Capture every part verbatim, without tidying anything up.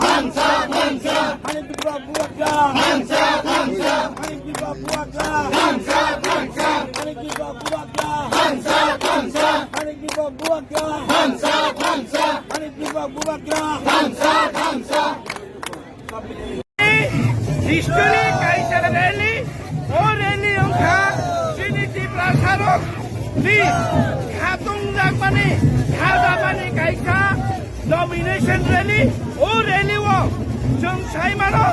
Thansa, thansa. Manik Bibak Bubagra. Thansa, thansa. Manik Bibak Bubagra. Thansa, thansa. Manik Bibak Bubagra. Thansa, thansa. Manik Bibak Bubagra. Thansa, thansa. Manik Bibak Bubagra. Thansa, thansa. History kaisa rally, o rally wngkha chini Tiprasarok ni khatung jakmani, khajamani kaisa nomination rally, o rally o chwng saimano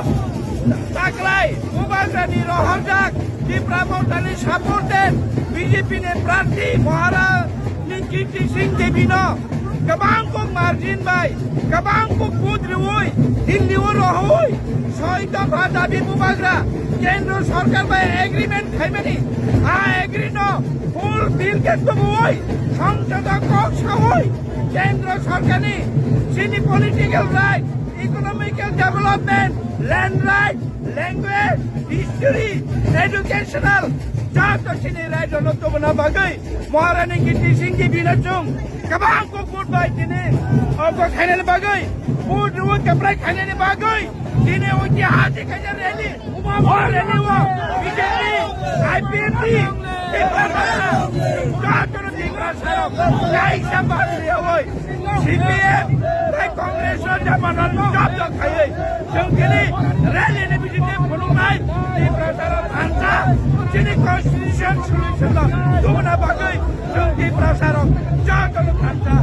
taklai Bubagrani rohorjak Tipra Mothani supported B J P ni prarthi Maharani Kirti Singh Devi no kwbang kok margin bai, kwbang kok vote riwi, Delhi o rohoi, soi dopha dabi Bubagra, Kendra Sarkar bai agreement khaimani, a agree no full bill ke tubui, Sangsad o kok sawi, Kendra Sarkar ni chini political right, economical development, land right, language, history, educational, joto chini right no tubuna bagwi, Maharani Kirti Singh Devi no chwng kwbang kok vote bai tini, o kok khainani bagwi, vote rwi kwbrai khainani bagwi, tini o ki hati khaina rally, o rally o B J P, I P F T, Tiprasa, joto no Tiprasarok, kaisa bagwi oi, C P M, tei Congress no jamano joto khaiwi, chwng tini rally ni bisingtwi phunuknai, Tiprasarok thansa, chini constitution solution no tubuna bagwi, chwng Tiprasarok joto no thansa.